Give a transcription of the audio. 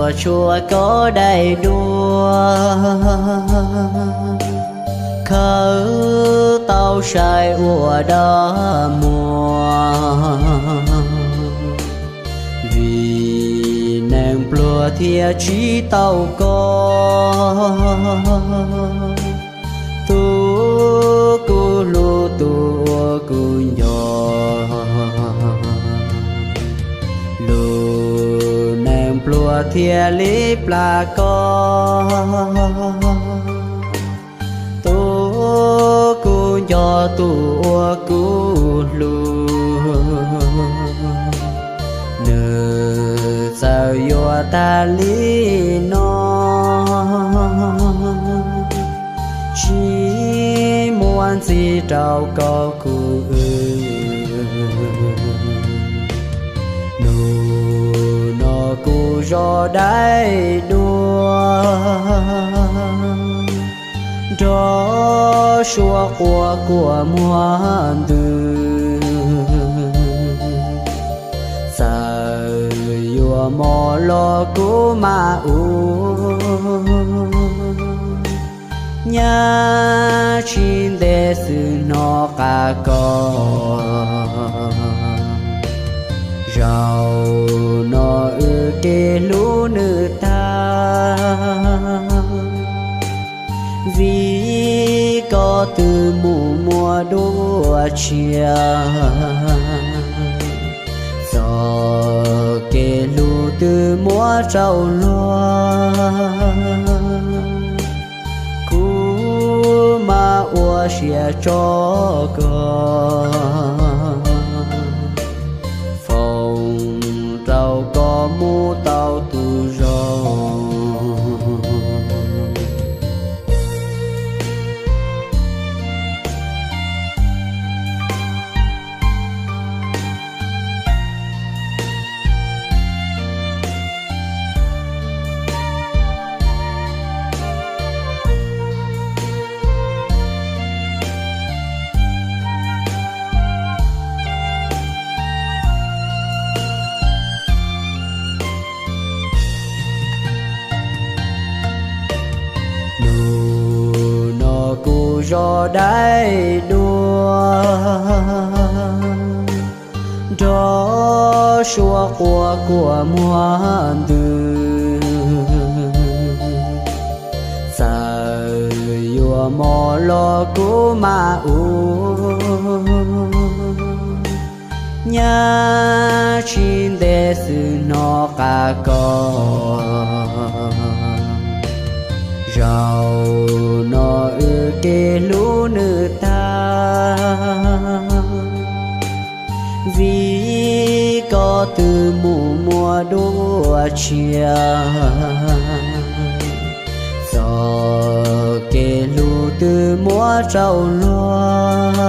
Tshua koj daim duab, khawb tau sai ua dag muag, vim neeg pluag thiaj tsis tau koj. Tus kuv hlub, tus uas kuv nco, lub neej pluag thiaj li plam koj. Tus kuv nco, tus uas kuv hlub, nws txawm yuav tag li no, tsis muaj ntxiv rau koj kuv wb. Hnub no kuv zov daim duab, nrog suab quas kua muag ntws, txawm yuav mob los kuv mam ua, nyab tsis ntev xwb hnov qab koj. Zaum no wb kev hlub nws tag, vim koj twb mus muaj dua tshiab. Txoj kev hlub twb muab rau luag, kuv mam ua siab tso koj, foom rau koj mus tau tus zoo. Hnub no kuv zov daim duab, nrog suab quas kua muag ntws, txawm yuav mob los kuv mam ua, nyab tsis ntev xwb hnov qab koj. Zaum no wb kev hlub nws tag, vim koj twb mus muaj dua tshiab. Txoj kev hlub twb muab rau luag,